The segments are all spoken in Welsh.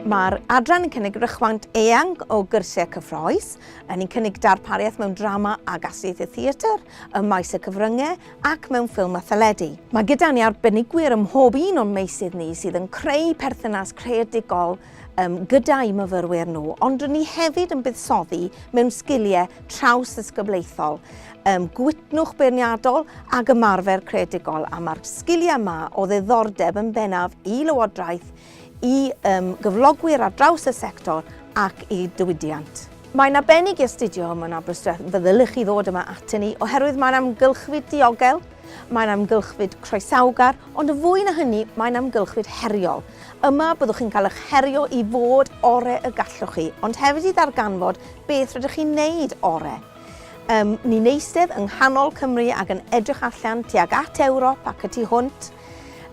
Mae'r adran yn cynnig rychwant eang o gyrsiau cyffroes. Yn ni'n cynnig darpariaeth mewn drama ag astudiaethau theatr, ym maes y cyfryngau ac mewn ffilm a theledu. Mae gyda ni arbenigwyr ym mhob un o'n meysydd ni sydd yn creu perthynas creadigol um, gyda'u myfyrwyr nhw, ond rydyn ni hefyd yn buddsoddi mewn sgiliau traws-ddisgyblaethol, um, gwytnwch beirniadol ac ymarfer creadigol, a mae'r sgiliau yma o ddiddordeb yn bennaf i Lywodraeth, i um, gyflogwyr ar draws y sector ac i diwydiant. Mae'n arbennig i astudio yma yn Aberystwyth, fe ddylech chi ddod yma atyn ni, oherwydd mae'n amgylchfyd diogel, mae'n amgylchfyd croesawgar, ond yn fwy na hynny, mae'n amgylchfyd heriol. Yma byddwch chi'n cael eich herio i fod ore y gallwch chi, ond hefyd i ddarganfod beth rydych chi'n neud ore. Um, ni'n eistedd yng nghanol Cymru ac yn edrych allan tuag at Ewrop ac y tu hwnt,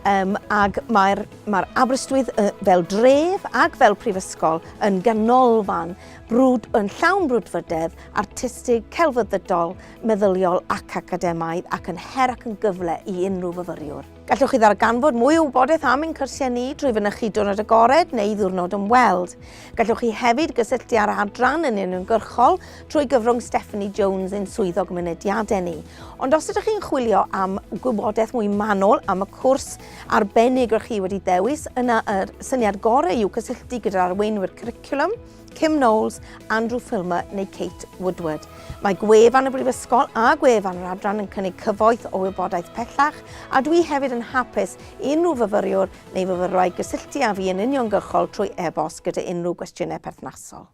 Um, ag mae'r mae Aberystwyth uh, fel dref ac fel prifysgol yn ganolfan brwd, yn llawn brwdfrydedd, artistig, celfyddydol, meddyliol ac academaidd ac yn her ac yn gyfle i unrhyw fyfyriwr. Gallwch chi ddarganfod mwy o wybodaeth am ein cyrsiau ni drwy fynychu diwrnod agored neu ddiwrnod ymweld. Gallwch chi hefyd gysylltu â'r adran yn uniongyrchol trwy gyfrwng Stephanie Jones ein swyddog mynediadau ni. Ond os ydych chi'n chwilio am gwybodaeth mwy manwl am y cwrs arbennig rydych chi wedi dewis, yna yr syniad gorau yw cysylltu gyda'r arweinwyr cwricwlwm, Kim Knowles, Andrew Filmer neu Kate Woodward. Mae gwefan y Brifysgol a gwefan yr adran yn cynnig cyfoeth o wybodaeth pellach, a dwi hefyd yn hapus i unrhyw fyfyriwr neu fyfyrwraig gysylltu â fi yn uniongyrchol trwy e-bost gyda unrhyw gwestiynau perthnasol.